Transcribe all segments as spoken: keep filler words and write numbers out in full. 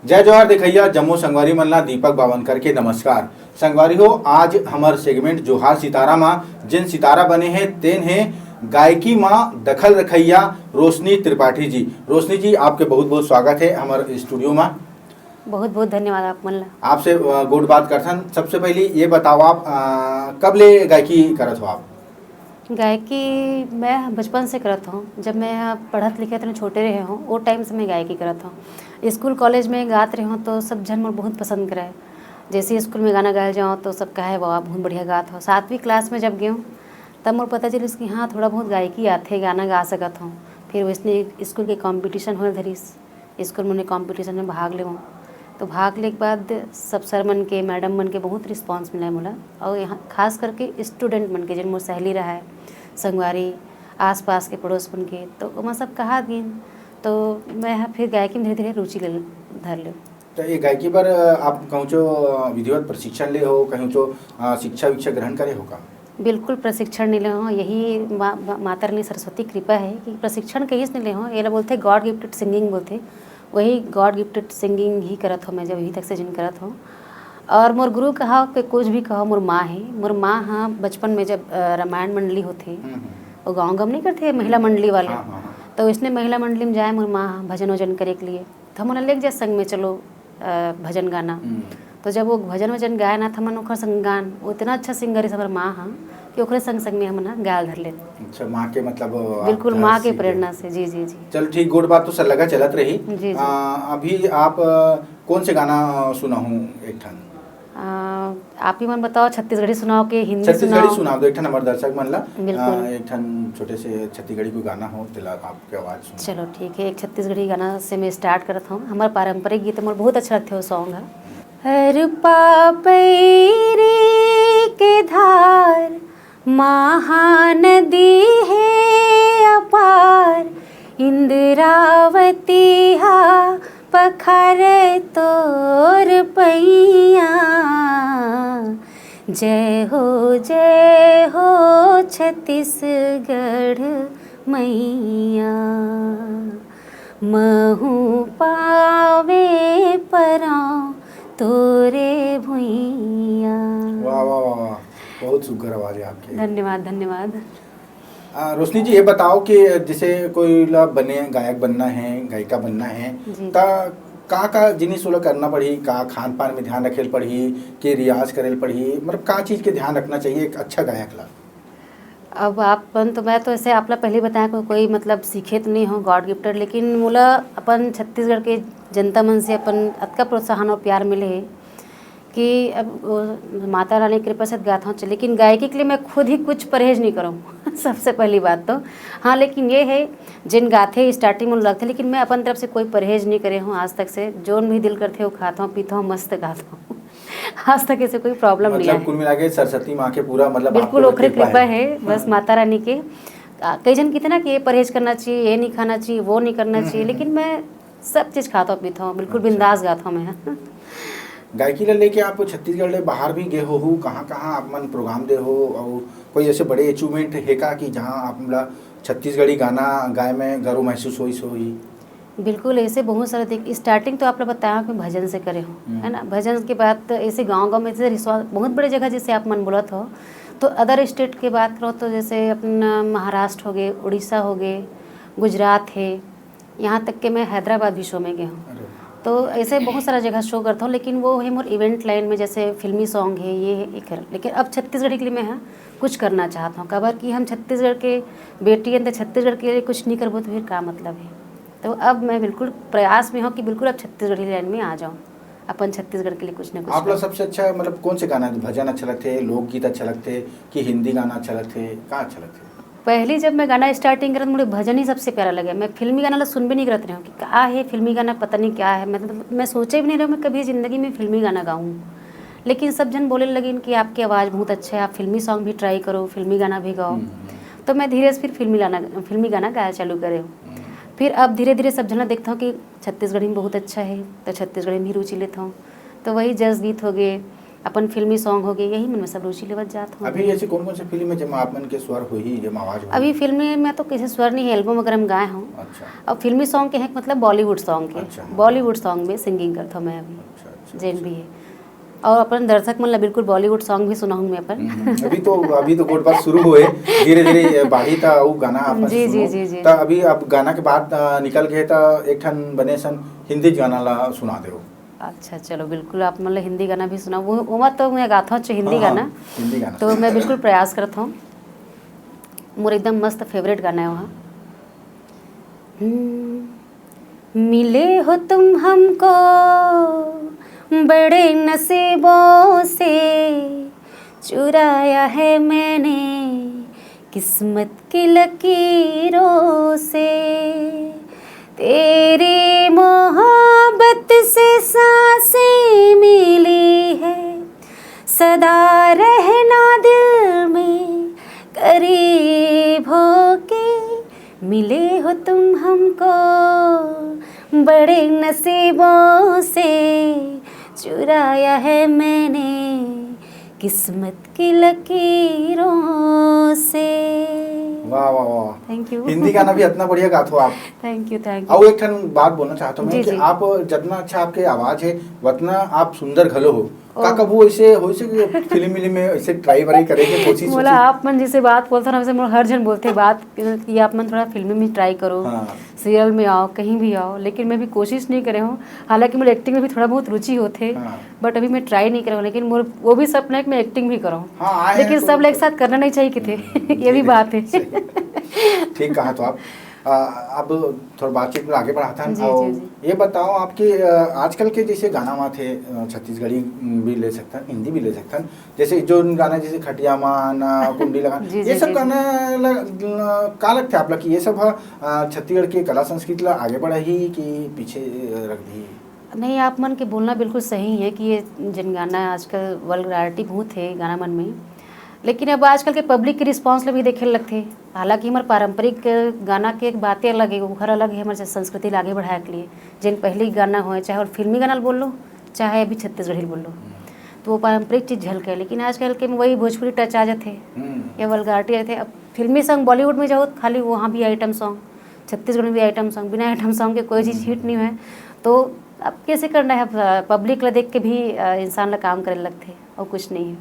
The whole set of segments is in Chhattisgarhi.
जय जोहार देखइया जम्मो संगवारी मन ला दीपक बावनकर के नमस्कार। संगवारी हो, आज हमर सेगमेंट जोहार सितारा मा जेन सितारा बने हे, तेन हे गायकी मा दखल रखइया रोशनी त्रिपाठी जी। रोशनी जी, आपके बहुत-बहुत स्वागत हे हमर स्टूडियो मा। बहुत-बहुत धन्यवाद आप मन ला। आपसे, अ, गोठ बात करथन। सबसे पहिली ये बताओ आप, अ, कब ले गायकी करत हो आप? गायकी मैं बचपन से करत हौं। जब मैं पढ़त लिखत रहूँ, छोटे रहे हौं, वो टाइम से मैं गायकी करत हौं। स्कूल कॉलेज में गात रहे हौं तो सब झन मोर बहुत पसंद करे। जैसे ही स्कूल में गाना गाए जाओ तो सब कहे, "वाह, बहुत बढ़िया गात हो।" सातवीं क्लास में जब गए हौं, तब मोर पता चलिस कि हाँ, थोड़ा बहुत गायकी आथे, गाना गा सकत हौं। फिर वैसने स्कूल के कॉम्पिटिशन होए धरिस, स्कूल में कॉम्पिटिशन में भाग लेवौं। तो भाग ले के बाद सब सर मन के, मैडम मन के बहुत रिस्पॉन्स मिला मोला। और यहाँ खास करके स्टूडेंट मन के, जेन मोर सहेली रहा है, संगवारी, आसपास के पड़ोस मन के, तो ओमा सब कहा दिन। तो मैं यहाँ फिर गायकी में धीरे-धीरे रुचि ले धर ले। तो ये गायकी बर, अ, आप कहूँ चो, अ, विधिवत प्रशिक्षण ले हो, कहूँ चो, अ, शिक्षा विक्षा ग्रहण करे हो का? बिल्कुल प्रशिक्षण नहीं ले हो, यही मा-, मा-, माता रानी सरस्वती कृपा है कि प्रशिक्षण कहीं से नहीं ले हो। ये ला बोलते गॉड गिफ्टेड सिंगिंग बोलते, वही गॉड गिफ्टेड सिंगिंग ही करत हो मैं, जब अभी तक से जिन करत हो। और मोर गुरु कहा कि कुछ भी कहो, मोर माँ है। मोर माँ हाँ बचपन में जब, अ, रामायण मंडली होते, हम्म, हम्म। वो गाँव गम नहीं करते, महिला मंडली वाले, हाँ, हाँ, हाँ। तो इसने महिला मंडली में जाए मोर माँ हाँ भजन वजन करे के लिए, तो हमन लेके जाए संग में, चलो, अ, भजन गाना। हम्म। तो जब वो भजन वजन गाए ना, तो हमन ओकर संग गान, वो इतना अच्छा सिंगर है हमर माँ हाँ कि ओकरे संग संग में हमन गायल धर लेन। अच्छा, माँ के मतलब, अ, बिल्कुल, आप माँ के सीखे। प्रेरणा से, जी, जी, जी। चल ठीक, गोठ बात तो सर लगा चलत रही। जी, जी। अ, अभी आप, अ, कौन से गाना, अ, सुनाहू एक ठन? अ, आप ही मन बताओ, छत्तीसगढ़ी सुनाओ के हिंदी छत्तीसगढ़ी सुनाओ? सुना दो एक ठन हमर दर्शक मन ला। बिल्कुल। अ, एक ठन छोटे से छत्तीसगढ़ी कोई गाना हो, तेला आपके आवाज सुना। चलो ठीक है, एक छत्तीसगढ़ी गाना से मैं स्टार्ट करत हूँ। हमारा पारंपरिक गीत मोर बहुत अच्छा लगथे, वो सॉन्ग है। हर पापैरी के धार महानदी हे अपार, इंद्रावती हा पखारे तोर पैया। जय हो, जय हो छत्तीसगढ़ मैया, महू पावे पराव तोरे भुइया। वाह, वाह, वाह, वाह। बहुत सुघर आवाज है आपकी। धन्यवाद, धन्यवाद। आ, रोशनी जी, ये बताओ कि जैसे कोई ला बने, गायक बनना है, गायिका बनना है, जी। त का, का जिनिस ओला करना पड़ही, का खान पान में ध्यान रखे ल पड़ही, कि रियाज करे ल पड़ही, मतलब का चीज के ध्यान रखना चाहिए एक अच्छा गायक ला? अब आप मन तो, मैं तो ऐसे आप ला पहले बताया, कोई, कोई मतलब सीखे तो नहीं हो गॉड गिफ्टेड, लेकिन मोला अपन छत्तीसगढ़ के जनता मन से अपन अतका प्रोत्साहन और प्यार मिले है कि अब वो माता रानी की कृपा से गात हूँ, लेकिन गायकी के लिए मैं खुद ही कुछ परहेज नहीं करूँ। सबसे पहली बात तो, हाँ, लेकिन ये है, जिन गाथे स्टार्टिंग में लगथे, लेकिन मैं अपन तरफ से कोई परहेज नहीं करे हूँ आज तक से। जोन भी दिल करथे वो खात हूँ, पीत हूँ, मस्त गात हूँ। आज तक ऐसे कोई प्रॉब्लम नहीं मतलब आए। कुल मिला के सरस्वती माँ के पूरा मतलब आपके बिल्कुल ऊपर ओखरे कृपा कृपा है। है, बस हाँ। माता रानी के। आ, कई जन कितना कि ये परहेज करना चाहिए, ये नहीं खाना चाहिए, वो नहीं करना हम्म, चाहिए, हम्म, लेकिन हम्म। मैं सब चीज खात हूँ, पीत हूँ, बिल्कुल अच्छा। बिंदास गात हूँ मैं। गायकी ला लेके आप छत्तीसगढ़ ले बाहर भी गए हो, हो, कहाँ-कहाँ आप मन प्रोग्राम दे हो, और कोई ऐसे बड़े अचीवमेंट है का कि जहाँ आप ला छत्तीसगढ़ी गाना गाए में गर्व महसूस होइस होही? बिल्कुल, ऐसे बहुत सारे देख, स्टार्टिंग तो आप ला बताया कि भजन से करे हो, हम्म। है ना? भजन के बाद तो ऐसे गाँव-गाँव में जैसे रिसवा-, बहुत बड़े जगह जैसे आप मन बोलत हो, तो अदर स्टेट के बात करो तो जैसे अपना महाराष्ट्र हो गए, उड़ीसा हो गए, गुजरात है, यहाँ तक कि मैं हैदराबाद भी शो में गए हूँ। अरे। तो ऐसे बहुत सारा जगह शो करता हूँ, लेकिन वो है मोर इवेंट लाइन में, जैसे फिल्मी सॉन्ग है, ये है, एक है। लेकिन अब छत्तीसगढ़ी के लिए मैं, हाँ, कुछ करना चाहता हूँ, काबर कि हम छत्तीसगढ़ के बेटी हैं, तो छत्तीसगढ़ के लिए कुछ नहीं करबो तो फिर का मतलब है? तो अब मैं बिल्कुल प्रयास में हूँ कि बिल्कुल अब छत्तीसगढ़ी लाइन में आ जाऊँ, अपन छत्तीसगढ़ के लिए कुछ ना कुछ आप लोग करूँ। सबसे अच्छा मतलब कौन से गाना, भजन अच्छा लगथे, लोकगीत अच्छा लगथे कि हिंदी गाना अच्छा लगथे, का अच्छा लगथे? पहली जब मैं गाना स्टार्टिंग करत, मुझे भजन ही सबसे प्यारा लगे। मैं फिल्मी गाना ला सुनबे नहीं करत रही हूँ कि का है फिल्मी गाना, पता नहीं क्या है। मतलब मैं सोचे भी नहीं रही हूँ मैं कभी जिंदगी में फिल्मी गाना गाऊँ। लेकिन सब जन बोले लगिन कि आपकी आवाज़ बहुत अच्छा है, आप फिल्मी सॉन्ग भी ट्राई करो, फिल्मी गाना भी गाओ। हम्म, हम्म। तो मैं धीरे से फिर फिल्मी गाना, फिल्मी गाना गाया चालू करे हूँ। हम्म। फिर अब धीरे धीरे सब जना देखता हूँ कि छत्तीसगढ़ी में बहुत अच्छा है, तो छत्तीसगढ़ी में भी रुचि लेता हूँ। तो वही जस गीत हो गए, अपन फिल्मी सॉन्ग हो गए, यही मन में सब रुचि लेवत जात हूँ। अभी ऐसी कौन कौन सी फिल्म है जब आप मन के स्वर होही, जब आवाज होही? अभी फिल्म में तो किसी स्वर नहीं है, एल्बम वगैरह में गाए हूँ। अच्छा। अब फिल्मी सॉन्ग के हैं, मतलब बॉलीवुड सॉन्ग के। अच्छा, हाँ। बॉलीवुड सॉन्ग में सिंगिंग करता हूँ मैं अभी, अच्छा, अच्छा, जेन भी है। और अपन दर्शक मन ला बिल्कुल बॉलीवुड सॉन्ग भी सुनाऊँ मैं अपन। हम्म, अभी तो अभी तो गोठ बात शुरू हुए, धीरे धीरे बाढ़ी ता वो गाना अपन जी, जी, सुनो। जी, जी। ता अभी आप गाना के बात अ, निकल गए ता एक ठन बने सन हिंदी गाना ला सुना दे। अच्छा, चलो, बिल्कुल, आप मतलब हिंदी गाना भी सुनाओ। वो वो मत तो मैं गाता हूँ हिंदी हाँ, हाँ, गाना। हिंदी गाना। तो मैं बिल्कुल प्रयास करता हूँ। मोर एकदम मस्त फेवरेट गाना है वहाँ। हम्म, मिले हो तुम हमको बड़े नसीबों से, चुराया है मैंने किस्मत की लकीरों से। तेरी मोहब्बत से सांसें मिली है, सदा रहना दिल में करीब होके। मिले हो तुम हमको बड़े नसीबों से, चुराया है मैंने किस्मत की लकीरों से। वाह वाह वाह। Thank you. हिंदी गाना भी इतना बढ़िया गात हो आप। Thank you, thank you. और एक ठन बात बोलना चाहता हूँ मैं जी, कि जी। आप जितना अच्छा आपके आवाज है उतना आप सुंदर घलो हो। का ओह। कभू ऐसे हो सके फिल्म विल्म में ऐसे ट्राई वराई करे के कोशिश बोला हो? आप मन जिसे बात बोलते हो ना, वैसे मोर हर जन बोलते हैं बात कि आप मन थोड़ा फिल्म में ट्राई करो, हाँ। सीरियल में आओ, कहीं भी आओ, लेकिन मैं भी कोशिश नहीं करे हूँ। हालांकि मोर एक्टिंग में भी थोड़ा बहुत रुचि होथे, हाँ। बट अभी मैं ट्राई नहीं करे हूँ, लेकिन मोर वो भी सपना है कि मैं एक्टिंग भी करूँ। हाँ, आए हैं लेकिन तो सब लोग एक तो- साथ करना नहीं चाहिए किथे। हम्म, ये भी जी, बात है। सही। ठीक कहा तो आप। आ, अब थोड़ा बातचीत में आगे बढ़ाता हूँ। जी, और जी, जी। ये बताओ आपके अ, आजकल के जैसे गाना वात है अ, छत्तीसगढ़ी भी ले सकता है, हिंदी भी ले सकता है, जैसे जो गाना जैसे खटिया माना कुंडी लगा, जी, ये जी, सब जी, गाना ल- ल- का लगता है आप लोग कि ये सब ह, अ, छत्तीसगढ़ के कला संस्कृति ला आगे बढ़ाही कि पीछे अ, रख दी? नहीं, आप मन के बोलना बिल्कुल सही है कि ये जिन गाना आजकल वल्गैरिटी बहुत है गाना मन में, लेकिन अब आजकल के पब्लिक के रिस्पॉन्स ल भी देखे लगथे। हालांकि हमारे पारंपरिक गाना के एक बातें अलग है, वो हर अलग है हमारे संस्कृति ला आगे बढ़ाए के लिए। जिन पहले गाना होए, चाहे वो फिल्मी गाना बोल लो, चाहे अभी छत्तीसगढ़ी बोल लो, तो वो पारंपरिक चीज झलके। लेकिन आजकल के में वही भोजपुरी टच आ जाते, हम्म। या वल्गैरिटी रहते। अब फिल्मी सॉन्ग बॉलीवुड में जाओ, खाली वहाँ भी आइटम सॉन्ग, छत्तीसगढ़ में भी आइटम सॉन्ग, बिना आइटम सॉन्ग के कोई चीज हिट नहीं है। तो अब कैसे करना है? अब पब्लिक ला देख के भी अ, इंसान ला काम करे लगथे, और कुछ नहीं है।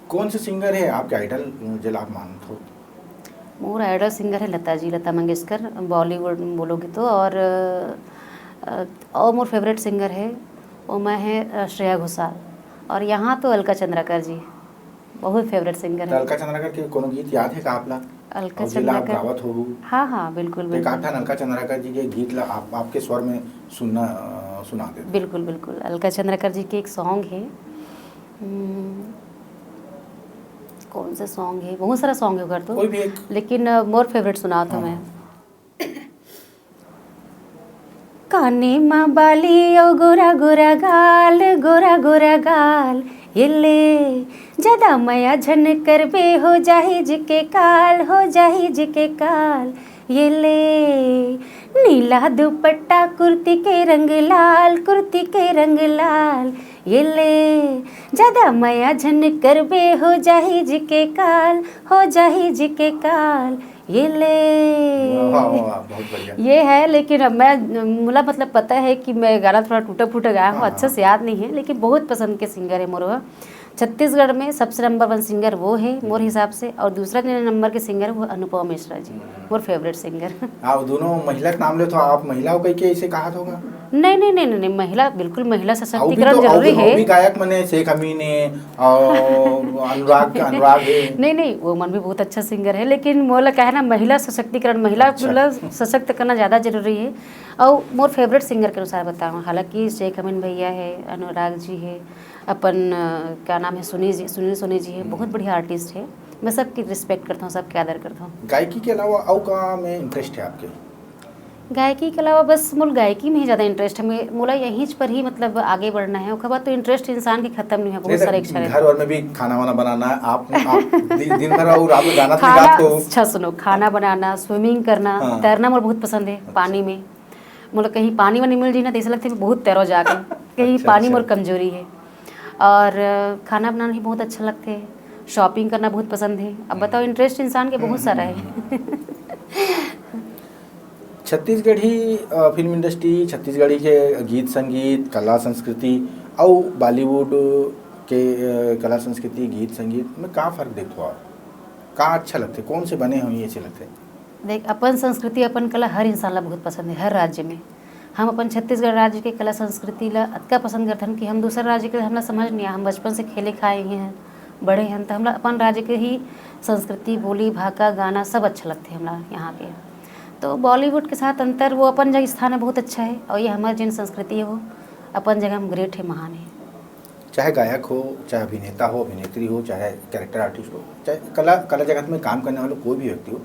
कौन से सिंगर है आपके आइडल, जेला आप मानत हो? मोर आइडल सिंगर है लता जी, लता मंगेशकर, बॉलीवुड में बोलोगे तो। और अ, और मोर फेवरेट सिंगर है, वो मैं है अ, श्रेया घोषाल। और यहाँ तो अलका चंद्राकर जी, बहुत फेवरेट सिंगर तो है। अलका चंद्राकर के कोनो गीत याद है का आप ला? अलका और जेला आप चंद्राकर। गावत हो? हाँ, हाँ, बिल्कुल, तो एक बिल्कुल। आध ठन अलका चंद्राकर जी के गीत ला आप, आपके स्वर में सुनना अ, सुना दे। बिल्कुल, बिल्कुल। अलका चंद्राकर जी के एक सॉन्ग है, हम्म, कौन सा सॉन्ग है, बहुत सारा सॉन्ग है उकर तो, कोई भी एक। लेकिन अ, मोर फेवरेट सुनात हूँ हाँ। मैं। काने मा बाली ओ गोरा गोरा गाल, गोरा गोरा गाल, ये ले। ज्यादा मया झन करबे, हो जाही जी के काल, हो जाही जी के काल, ये ले। नीला दुपट्टा कुर्ती के रंग लाल, कुर्ती के रंग लाल, ये ले। ज्यादा मया झन करबे, हो जाही जी के काल, हो जाही जी के काल, ये ले। वाह, वाह, वाह, बहुत बढ़िया। ये है, लेकिन अब मैं, मुला मतलब पता है कि मैं गाना थोड़ा टूटा फूटा गाया हूँ, हाँ, अच्छा हाँ। से याद नहीं है, लेकिन बहुत पसंद के सिंगर है मोर। छत्तीसगढ़ में सबसे नंबर वन सिंगर वो है मोर हिसाब से, और दूसरा नंबर के सिंगर वो अनुपमा मिश्रा जी, मोर फेवरेट सिंगर। आप दोनों महिला के नाम ले तो आप महिला हो कह के ऐसे कहा होगा? नहीं, नहीं, नहीं, नहीं, नहीं, महिला, बिल्कुल महिला और भी सशक्तिकरण तो, और जरूरी भी, और है। भी गायक मने शेख अमीन है और अनुराग, अनुराग है। नहीं, नहीं, वो मन भी बहुत अच्छा सिंगर है, लेकिन मोला कहना महिला सशक्तिकरण, महिला अच्छा। मतलब सशक्त करना ज़्यादा जरूरी है। और मोर फेवरेट सिंगर के अनुसार बताऊँ, हालांकि शेख अमीन भैया है, अनुराग जी है, अपन अ, क्या नाम है, सुनील जी, सुनील सोनी जी है, बहुत बढ़िया आर्टिस्ट है। मैं सबकी रिस्पेक्ट करता हूँ, सबके आदर करता हूँ। गायकी के अलावा और का में इंटरेस्ट है आपके? गायकी के अलावा बस मोर गायकी में ही ज़्यादा इंटरेस्ट है। मैं, मोला यहीं पर ही मतलब आगे बढ़ना है। ओकर बाद तो इंटरेस्ट इंसान के खत्म नहीं है, बहुत नहीं, सारे तो इच्छा रहती घर है। और में भी खाना वाना बनाना, आप, आप दि-, दिन भर और रात में गाना तो खाना, गात हो। अच्छा सुनो, खाना बनाना, स्विमिंग करना, हाँ। तैरना मोर बहुत पसंद है पानी में। मोला कहीं पानी वानी मिल जाए ना, तो ऐसा लगता है मैं बहुत तैरो जाकर। कहीं अच्छा, पानी अच्छा। मोर कमजोरी है। और अ, खाना बनाना भी बहुत अच्छा लगथे। शॉपिंग करना बहुत पसंद है। अब बताओ, इंटरेस्ट इंसान के बहुत सारा है। छत्तीसगढ़ी अ, फिल्म इंडस्ट्री, छत्तीसगढ़ी के गीत संगीत, कला संस्कृति अउ बॉलीवुड के अ, कला संस्कृति, गीत संगीत में का फर्क देखथो आप? का अच्छा लगथे, कौन से बने हो ये अच्छे लगथे? देख, अपन संस्कृति, अपन कला हर इंसान ला बहुत पसंद है, हर राज्य में। हम अपन छत्तीसगढ़ राज्य के कला संस्कृति ला अतका पसंद करथन कि हम दूसर राज्य के हमला समझ नहीं आए। हम बचपन से खेले खाए ही हैं, बड़े हैं, तो हमला अपन राज्य के ही संस्कृति, बोली, भाखा, गाना सब अच्छा लगथे हमला यहाँ के। तो बॉलीवुड के साथ अंतर, वो अपन जगह स्थान है, बहुत अच्छा है, और ये हमारी जिन संस्कृति है, वो अपन जगह हम ग्रेट है, महान है। चाहे गायक हो, चाहे अभिनेता हो, अभिनेत्री हो, चाहे कैरेक्टर आर्टिस्ट हो, चाहे कला, कला जगत में काम करने वाला कोई भी व्यक्ति हो,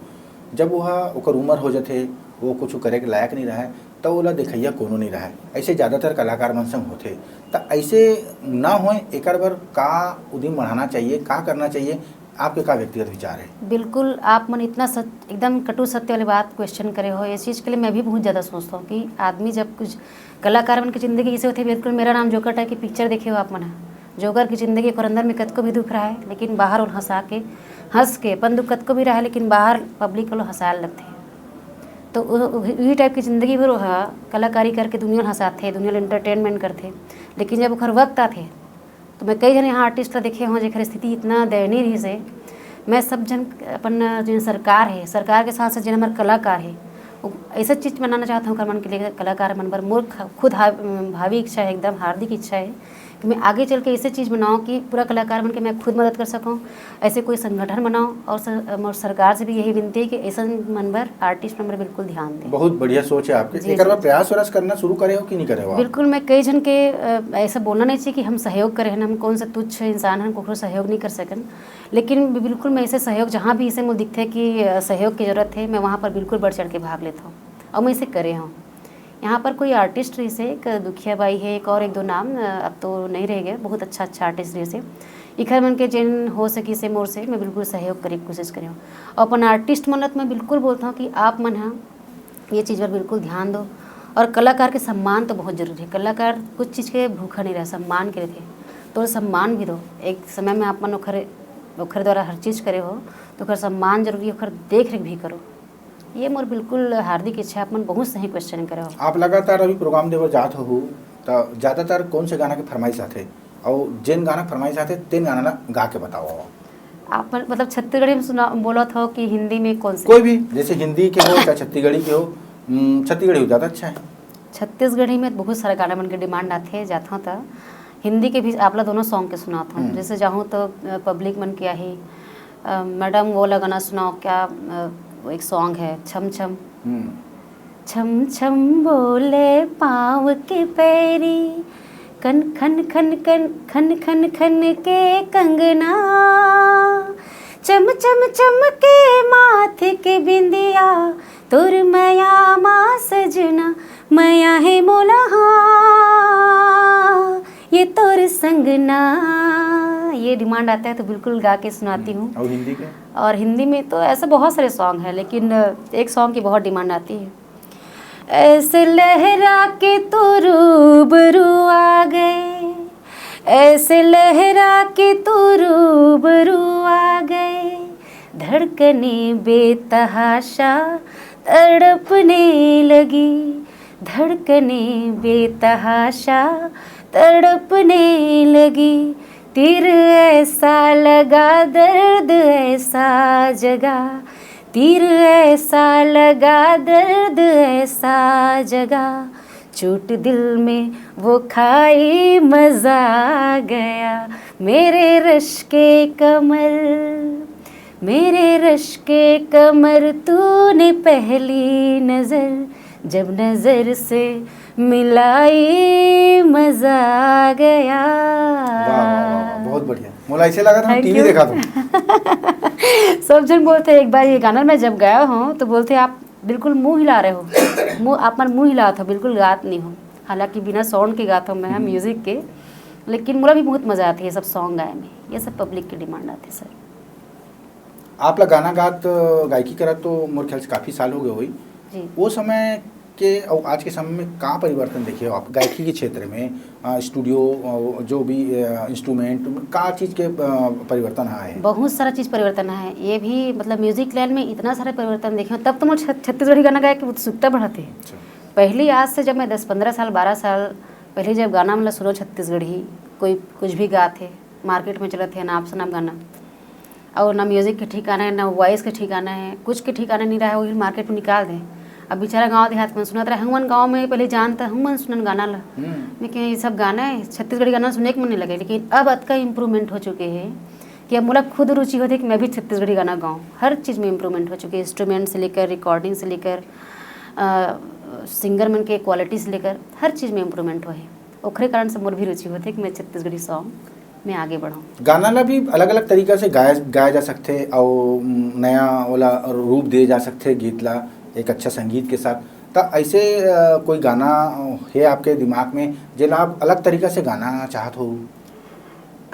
जब वह, ओकर उम्र हो जाथे, वो कुछ करे के लायक नहीं रहे, तो ओला देखइया कोनो नहीं रहे। ऐसे ज़्यादातर कलाकार मन संग होथे। तो ऐसे ना होए, एकर बर का उदिम बढ़ाना चाहिए, का करना चाहिए, आपके का व्यक्तिगत विचार है? बिल्कुल, आप मन इतना सच, एकदम कटु सत्य वाली बात क्वेश्चन करे हो। इस चीज़ के लिए मैं भी बहुत ज़्यादा सोचता हूँ कि आदमी जब कुछ, कलाकार मन की ज़िंदगी ऐसे होती है। बिल्कुल, मेरा नाम जोकर टाइप की पिक्चर देखे हो आप मन ह। जोकर की ज़िंदगी ओकर अंदर में कतको भी दुख रहा है, लेकिन बाहर उन हंसा के, हंस के, अपन दुख कतको भी रहा है, लेकिन बाहर पब्लिक को हंसाए लगथे। तो उ-, उ-, उही टाइप की ज़िंदगी भर वह कलाकारी करके दुनिया ल हंसाथे, दुनिया ल एंटरटेनमेंट करथे। लेकिन जब ओकर वक्त आथे, तो मैं कई झन यहाँ आर्टिस्ट ला देखे हूँ, जेकर स्थिति इतना दयनीय रहिस हे। मैं सब झन, अपन जो सरकार है, सरकार के साथ साथ जेन हमारे कलाकार है, वो ऐसा चीज़ बनाना चाहता हूँ, ओकर मन के लिए, कलाकार मन बर। मोर ख-, खुद हा-, भावी इच्छा है, एकदम हार्दिक इच्छा है कि मैं आगे चल के ऐसे चीज़ बनाऊँ कि पूरा कलाकार मन के मैं खुद मदद कर सकूँ। ऐसे कोई संगठन बनाऊँ और सर-, मोर सरकार से भी यही विनती है कि ऐसा मन बर, आर्टिस्ट मन बर बिल्कुल ध्यान दें। बहुत बढ़िया सोच है आपके। जी, एकर जी, बर जी। प्रयास व्यास करना शुरू करे हो कि नहीं करे हो आप? बिल्कुल, मैं कई झन के, अ, ऐसा बोलना नहीं चाहिए कि हम सहयोग करें, हम कौन सा तुच्छ इंसान हन, कोकरो सहयोग नहीं कर सकन। लेकिन बिल्कुल मैं ऐसे सहयोग, जहाँ भी इसे मुझे दिखते कि, अ, सहयोग की ज़रूरत है, मैं वहाँ पर बिल्कुल बढ़ चढ़ के भाग लेता हूँ और मैं इसे करे हूँ। यहाँ पर कोई आर्टिस्ट रहिस हे, एक दुखिया बाई है, एक और एक दो नाम, अ, अब तो नहीं रह गए, बहुत अच्छा अच्छा आर्टिस्ट रहिस हे। इखर मन के जेन हो सकिस हे मोर से, मैं बिल्कुल सहयोग करे के कोशिश करे हूँ। और अपन आर्टिस्ट मन ल तो मैं बिल्कुल बोलता हूँ कि आप मन ह ये चीज़ पर बिल्कुल ध्यान दो। और कलाकार के सम्मान तो बहुत जरूरी है। कलाकार कुछ चीज़ के भूखा नहीं रहे, सम्मान के रहिथे। तो सम्मान भी दो। एक समय में आप मन ओखर, ओखर द्वारा हर चीज़ करे हो, तो ओखर सम्मान जरूरी है, ओखर देख रेख भी करो। ये मोर बिल्कुल हार्दिक इच्छा है। आप मन बहुत सही क्वेश्चन करे हो। आप लगातार अभी प्रोग्राम देवर जात हो, तो ज़्यादातर कौन से गाना के फरमाइश आथे? और जेन गाना फरमाइश आथे, तेन गाना ला गा के बताओ। आप मन, मतलब, छत्तीसगढ़ी में सुना, बोलत हो कि हिंदी में कौन से? कोई भी, जैसे हिंदी के हो चाहे छत्तीसगढ़ी के हो। हम्म, छत्तीसगढ़ी हो ज़्यादा अच्छा है। छत्तीसगढ़ी में बहुत सारे गाना मन के डिमांड आथे, जात हो तो हिंदी के भी आप ला दोनों सॉन्ग के सुनात हूँ। हम्म। जैसे जाहूँ तो, अ, पब्लिक मन के आही, अ, मैडम वो वाला गाना सुनाओ क्या, अ, वो एक सॉन्ग है, छम छम। हम्म। छम छम बोले पाँव के पैरी, कन खन खन कन, खन खन खन के कंगना, चम चम चम के माथ के बिंदिया, तोर मया मा सजना, मया है मोला हाँ, ये तोर संगना। ये डिमांड आता है तो बिल्कुल गा के सुनाती हूँ। और हिंदी के? और हिंदी में तो ऐसे बहुत सारे सॉन्ग हैं, लेकिन एक सॉन्ग की बहुत डिमांड आती है। ऐसे लहरा के तू रूबरू आ गए, ऐसे लहरा के तू रूबरू आ गए, धड़कने बेतहाशा तड़पने लगी, धड़कने बेतहाशा तड़पने लगी। तीर ऐसा लगा, दर्द ऐसा जगा, तीर ऐसा लगा, दर्द ऐसा जगा, चोट दिल में वो खाई, मजा आ गया। मेरे रश के कमर, मेरे रश के कमर, तूने पहली नजर जब नजर से मिलाई, मजा आ गया। वाह, वाह, वाह, वाह, बहुत बढ़िया। मोला ऐसे लगा था मैं Thank टीवी you। देखा था। सब जन बोलते हैं, एक बार ये गाना मैं जब गाया हूँ तो बोलते हैं, "आप बिल्कुल मुंह हिला रहे हो।" मुंह, आप मन मुंह हिलात हो, बिल्कुल गात नहीं हो। हालांकि बिना साउंड के गाता हूँ मैं, हम्म। म्यूजिक के, लेकिन मोला भी बहुत मजा आती है सब सॉन्ग गाए में। ये सब पब्लिक की डिमांड आती है सर। आप ला गाना गात, गायकी करत तो मोर ख्याल से काफी साल हो गए होई। जी। वो समय के अउ आज के समय में का परिवर्तन देखे हो आप गायकी के क्षेत्र में? अ, स्टूडियो, अ, जो भी, अ, इंस्ट्रूमेंट, का चीज़ के, अ, परिवर्तन आए हे? बहुत सारा चीज़ परिवर्तन आए हे। ये भी, मतलब, म्यूजिक लाइन में इतना सारा परिवर्तन देखे हो, तब तो मोर छ-, छत्तीसगढ़ी गाना गाए के उत्सुकता बढ़त हे। अच्छा। पहली, आज से जब मैं दस पन्द्रह साल, बारह साल पहले जब गाना, मतलब, सुनो छत्तीसगढ़ी, कोई कुछ भी गात हे, मार्केट में चलत हे, अनाप शनाप गाना, अउ ना म्यूजिक के ठिकाना हे, ना वॉइस के ठिकाना हे, कुछ के ठिकाना नहीं रहा हे, वही मार्केट में निकाल दे। अब बेचारा गाँव देहात में सुनत रहे, हमन गाँव में पहले जानत, हमन सुनन गाना ला। हम्म। लेकिन ये सब गाना हे, छत्तीसगढ़ी गाना सुने के मन नहीं लगे, लेकिन अब अतका इम्प्रूवमेंट हो चुके हे कि अब मोला खुद रुचि होथे कि मैं भी छत्तीसगढ़ी गाना गाऊँ। हर चीज़ में इम्प्रूवमेंट हो चुके हे, इंस्ट्रूमेंट से लेकर, रिकॉर्डिंग से लेकर, अ, सिंगर मन के क्वालिटी से लेकर हर चीज़ में इम्प्रूवमेंट होए हे। ओखरे कारण से मोर भी रुचि होथे कि मैं छत्तीसगढ़ी सॉन्ग में आगे बढ़ूँ। गाना ला भी अलग-अलग तरीका से गाया, गाया जा सकथे अउ नया ओला रूप दिए जा सकथे गीत ला एक अच्छा संगीत के साथ। त ऐसे, अ, कोई गाना हे आपके दिमाग में जेला आप अलग तरीका से गाना चाहत हो?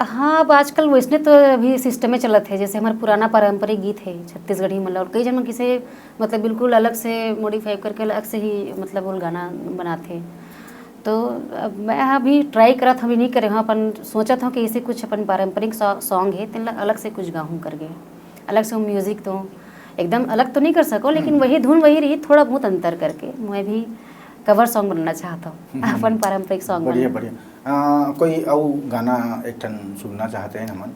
हाँ, अब आजकल वैसने तो अभी सिस्टमे चलत हे, जैसे हमार पुराना पारंपरिक गीत हे छत्तीसगढ़ी, मतलब, कई जन मन किसे, मतलब, बिल्कुल अलग से मॉडिफाई करके अलग से ही, मतलब, वो गाना बनाथे। तो अब मैं अभी ट्राई करत हूँ, अभी नहीं करे हूँ, अपन सोचत हूँ कि ऐसे कुछ अपन पारंपरिक सॉ-, सॉन्ग हे, तेन ला अलग से कुछ गाहूँ करके, अलग से म्यूजिक दूँ। एकदम अलग तो नहीं कर सको, लेकिन हम्म। वही धुन वही रही, थोड़ा बहुत अंतर करके मैं भी कवर सॉन्ग बनाना चाहत हूँ, हम्म। अपन पारंपरिक सॉन्ग बढ़िया, बनाना। बढ़िया। अ, कोई अउ गाना एक ठन सुनना चाहते हैं हमन?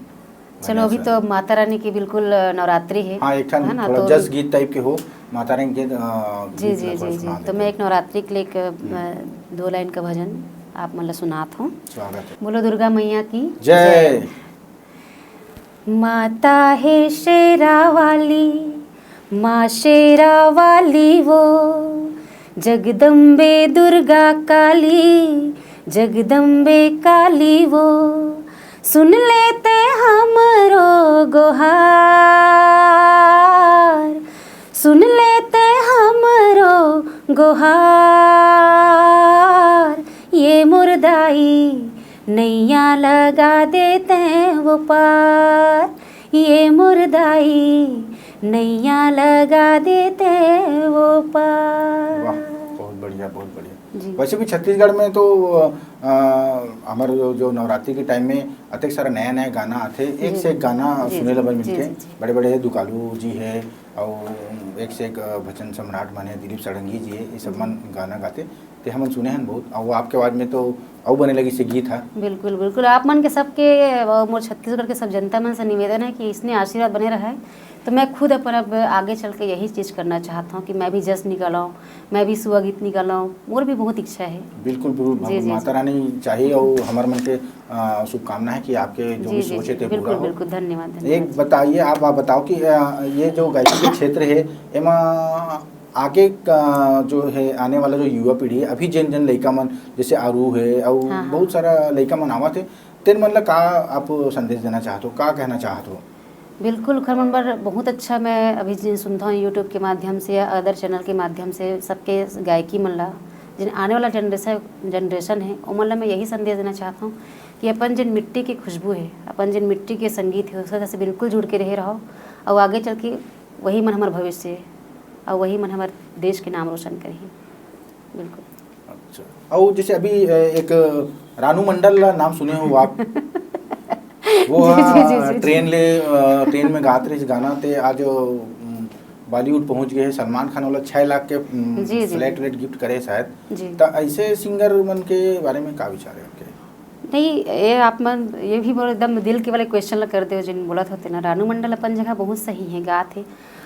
चलो, अभी तो माता रानी की बिल्कुल, अ, नवरात्रि हे, हाँ, एक ठन है ना? थोड़ा तो जस गीत टाइप के हो, माता रानी के, अ, जी, गीत जी, ला थोड़ा जी, जी। सुना तो देते मैं हैं। एक नवरात्रि के लिए एक, अ, हम्म। दो लाइन का भजन आप मन ला सुनात हूँ। स्वागत है। बोलो दुर्गा मैया की जय। जय। माता हे शेरा वाली, माँ शेरा वाली वो, जगदम्बे दुर्गा काली, जगदम्बे काली वो, सुन ले तैं हमरो गोहार, सुन ले तैं हमरो गोहार, ये मोर दाई नैया लगा दे तैं वो पार, ये मोर दाई नैया लगा दे तैं वो पार। वाह, बहुत बढ़िया, बहुत बढ़िया। जी। वैसे भी छत्तीसगढ़ में तो, अ, हमारे जो, जो नवरात्रि के टाइम में अतेक सारा नया-नया गाना आथे, एक जी। से एक गाना जी, सुने जी। ला बर जी, मिलथे। जी, जी। बड़े-बड़े दुकालू जी हे, अउ एक से एक, अ, भजन सम्राट मन हे, दिलीप षडंगी जी हे, ये सब जी। मन गाना गाथे। ते हमन सुने हन बहुत, अउ आपके आवाज में तो अउ बने लगिस ये गीत ह। बिल्कुल, बिल्कुल। आप मन के सबके, अ, मोर छत्तीसगढ़ के सब जनता मन से निवेदन हे कि इसने आशीर्वाद बने रहे। तो मैं खुद अपन अब आगे चल के यही चीज़ करना चाहत हूँ कि मैं भी जस निकालूँ, मैं भी सुआ गीत निकालूँ, मोर भी बहुत इच्छा हे। बिल्कुल, बिल्कुल, जी, जी, माता जी। रानी चाही अउ हमर मन के, अ, शुभकामना हे कि आपके जो जी, भी जी, सोच हे जी। ते बिल्कुल, पूरा हो। बिल्कुल, धन्यवाद, धन्यवाद। एक बताइए, आप, आप बताओ कि, अ, ये जो गायकी के क्षेत्र हे, एमा आगे का जो हे, आने वाला जो युवा पीढ़ी हे, अभी जेन, जेन लइका मन, जैसे आरू हे, अउ हाँ, हाँ। बहुत सारा लइका मन आवत हे, तेन मन ला का आप संदेश देना चाहत हो, का कहना चाहत हो? बिल्कुल, ओखर मन बर बहुत अच्छा। मैं अभी जिन सुनता हूँ YouTube के माध्यम से या other channel के माध्यम से, सबके गायकी मन ला, जिन आने वाला generation, generation हे, ओमन ला मैं यही संदेश देना चाहत हूँ कि अपन जिन मिट्टी के खुशबू हे, अपन जिन मिट्टी के संगीत हे, ओकर से बिल्कुल जुड़ के रहे रहो, अउ आगे चल के वही मन हमर भविष्य हे, अउ वही मन हमर देश के नाम रोशन करही। बिल्कुल। अच्छा, अउ जैसे अभी, अ, एक रानू मंडल ला नाम सुने हो आप? वो जी, जी, हा जी, जी, जी। ट्रेन ले, अ, ट्रेन में गात रहिस गाना, ते आज, उम, बॉलीवुड पहुंच गए हे। सलमान खान वाला छह लाख के, उम, जी, जी, flat जी। Rate gift करे शायद। जी। त ऐसे सिंगर मन के बारे में का विचार हे आपके? नहीं, ये आप मन, ये भी मोर एकदम दिल के वाले question ला कर दे हो, जिन बोलत होते ना, रानू मंडल अपन जगह बहुत सही हे, गात हे,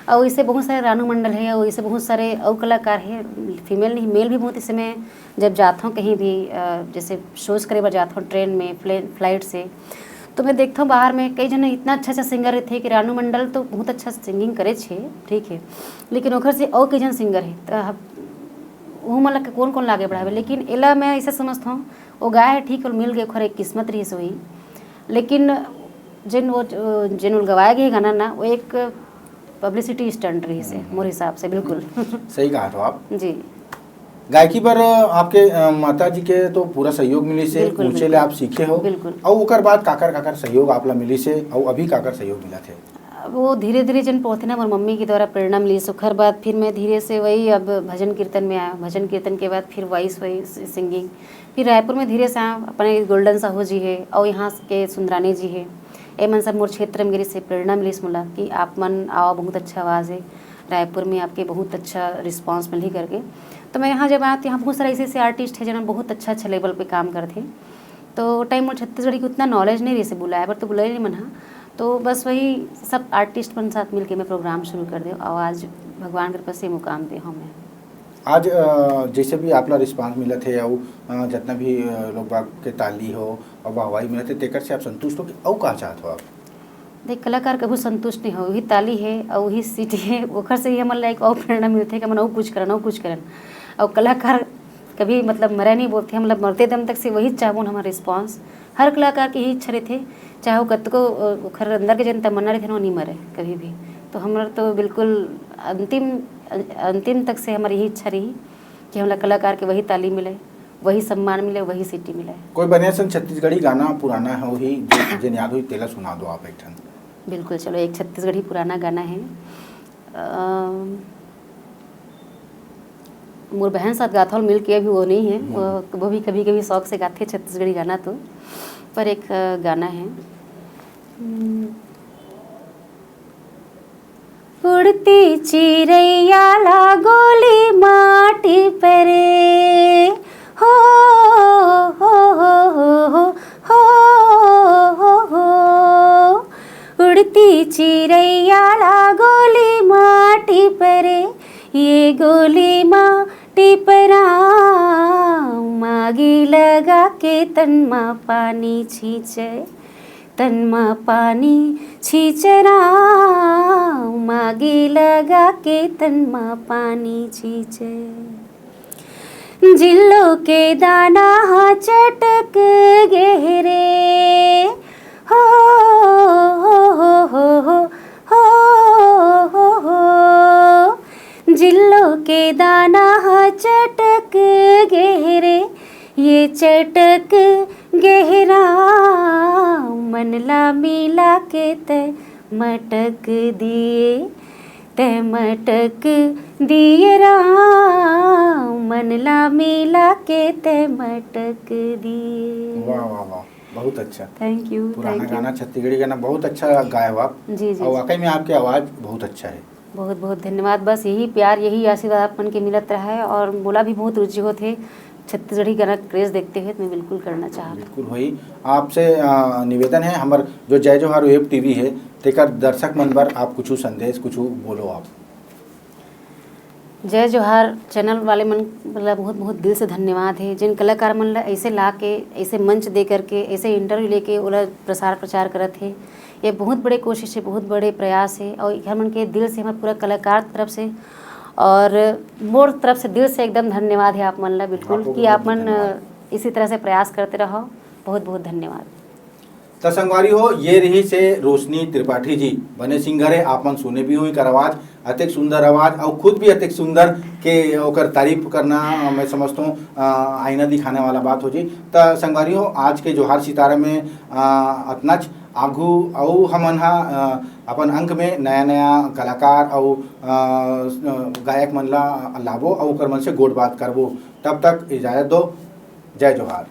अउ ऐसे बहुत सारे रानू मंडल हे, अउ ऐसे बहुत सारे अउ कलाकार हे, female नहीं, male भी बहुत। इस समय जब जात हूँ कहीं भी, अ, जैसे shows करे बर जात हूँ train में, plane, flight से, तो मैं देखता हूँ बाहर में कई जन इतना अच्छा अच्छा सिंगर रहिथे कि रानू मंडल तो बहुत अच्छा singing करे छे, ठीक हे, लेकिन ओखर से अउ कई जन सिंगर हे, त हम, वो मन ला कोन कोन ला आगे बढ़ावे, लेकिन एला मैं ऐसे समझता हूँ, वो गाय हे, ठीक हे, मिल गए, ओखर एक किस्मत रहिस होही, लेकिन जेन वो, जेन वो गवाए गए गाना ना, वो एक publicity stunt रहिस हे, हम्म। मोर हिसाब से, बिल्कुल। सही कहा तो आप। जी। गायकी बर आपके, अ, माता जी के तो पूरा सहयोग मिलिस हे, बिल्कुल, ऊंचे ले बिल्कुल। आप सीखे हो। बिल्कुल। अउ ओकर बाद काकर, काकर सहयोग आप ला मिलिस हे, अउ अभी काकर सहयोग मिलत हे? वो धीरे धीरे जन पढ़थे ना, मोर मम्मी के द्वारा प्रेरणा मिलिस, ओखर बाद फिर मैं धीरे से वही अब भजन कीर्तन में आया, भजन कीर्तन के बाद फिर वॉइस, वही सिंगिंग, फिर रायपुर में धीरे से आया, अपने गोल्डन साहू जी है और यहाँ के सुंदरानी जी है, ए मन सब मोर क्षेत्र में गिरी से प्रेरणा मिलिस मोला कि आप मन आओ, बहुत अच्छा आवाज़ है, रायपुर में आपके बहुत अच्छा रिस्पॉन्स मिलही करके। तो मैं यहाँ जब आया तो यहाँ बहुत सारा ऐसे ऐसे आर्टिस्ट है जिन्होंने बहुत अच्छा अच्छा लेवल पे काम करते। तो टाइम मोर छत्तीसगढ़ी के उतना नॉलेज नहीं रही से बुलाया, पर तो बुलाए नहीं मन हा। तो बस वही सब आर्टिस्ट मन साथ मिलके मैं प्रोग्राम शुरू कर दे और आज भगवान कृपा से मुकाम पे हूँ मैं। आज अ, जैसे भी आप ला रिस्पांस मिलत है, अउ अ, जितना भी अ, लोग बाग के ताली हो और वाहवाही मिलत है, तेकर से आप संतुष्ट हो कि अउ का चाहत हो आप? देख, कलाकार कभू संतुष्ट नहीं हो, वही ताली है और वही सीटी है, ओखर से ही हमन ला एक और प्रेरणा मिलथे कि हमन अउ कुछ करन, अउ कुछ करन। और कलाकार कभी मतलब मरे नहीं बोलते, हम मतलब मरते दम तक से वही चाहबो हमर रिस्पॉन्स। हर कलाकार की यही इच्छा रहथे, चाहे वो कतको अ, ओखर अंदर के जन तमन्ना रहथे ना, वो नहीं मरे कभी भी। तो हमर तो बिल्कुल अंतिम अंतिम तक से हमर यही इच्छा रही कि हमला कलाकार के वही ताली मिले, वही सम्मान मिले, वही सीटी मिले। कोई बढ़िया सन छत्तीसगढ़ी गाना पुराना हो ही जो जेन याद होही तेला सुना दो आप एक ठन। बिल्कुल, चलो एक छत्तीसगढ़ी पुराना गाना है। अम, मोर बहन साथ गाथौल मिल के अभी वो नहीं है, वो, वो भी कभी कभी शौक से गाथे छत्तीसगढ़ी गाना तो। पर एक अ, गाना है। हम्म। उड़ती चिरैया ला गोली माटी परे, हो, हो, हो, हो, हो, हो, हो, हो। उड़ती चिरैया ला गोली माटी परे, ये गोली माटी परा, मागी लगा के तन मा पानी छींचे, तन मा पानी छींचे राम, मागी लगा के तन मा पानी छींचे। जिल्लो के दाना हा चटक गहरे, हो, हो, हो, हो, हो, हो, हो। जिल्लो के दाना हा चटक गहरे, ये चटक गहरा मन ला मिला के ते मटक दिए, ते मटक दिए राम, मन ला मिला के ते मटक दिए। वाह वाह वाह, बहुत अच्छा। Thank you. पुराना गाना, छत्तीसगढ़ी गाना बहुत अच्छा गाए हो आप। जी जी। और वाकई में आपकी आवाज़ बहुत अच्छा है। बहुत बहुत धन्यवाद। बस यही प्यार, यही आशीर्वाद आप मन के मिलत रहा है और मोला भी बहुत रुचि होत है छत्तीसगढ़ी गाना क्रेज देखते हुए, तो मैं बिल्कुल करना चाहत हूँ। बिल्कुल होई। आपसे अ, निवेदन है, हमर जो जय जोहार वेब टीवी है, तेकर दर्शक मन बर आप कुछ संदेश, कुछ बोलो आप। जय जोहार चैनल वाले मन ला बहुत बहुत दिल से धन्यवाद है, जिन कलाकार मन ला ऐसे ला के, ऐसे मंच दे करके, ऐसे इंटरव्यू लेके ओला प्रसार प्रचार करत है। ये बहुत बड़े कोशिश है, बहुत बड़े प्रयास है और एकर मन के दिल से हमर पूरा कलाकार तरफ से और मोर तरफ से दिल से एकदम धन्यवाद है आप मन ला बिल्कुल, कि आप मन इसी तरह से प्रयास करते रहो। बहुत बहुत धन्यवाद। त संगवारी हो, ये रही से रोशनी त्रिपाठी जी, बने सिंगर है, आप मन सुने भी हो एकर आवाज, अतेक सुंदर आवाज और खुद भी अतेक सुंदर के ओकर तारीफ करना, मैं समझता हूँ, अ, आईना दिखाने वाला बात हो जी। त संगवारी हो, आज के जोहार सितारा में, अ, अतनाच। आगू अउ हमन हा, अ, अपन अंक में नया नया कलाकार अउ, अ, गायक मन ला लाबो अउ ओकर मन से गोठ बात करबो। तब तक इजाजत दो। जय जोहार।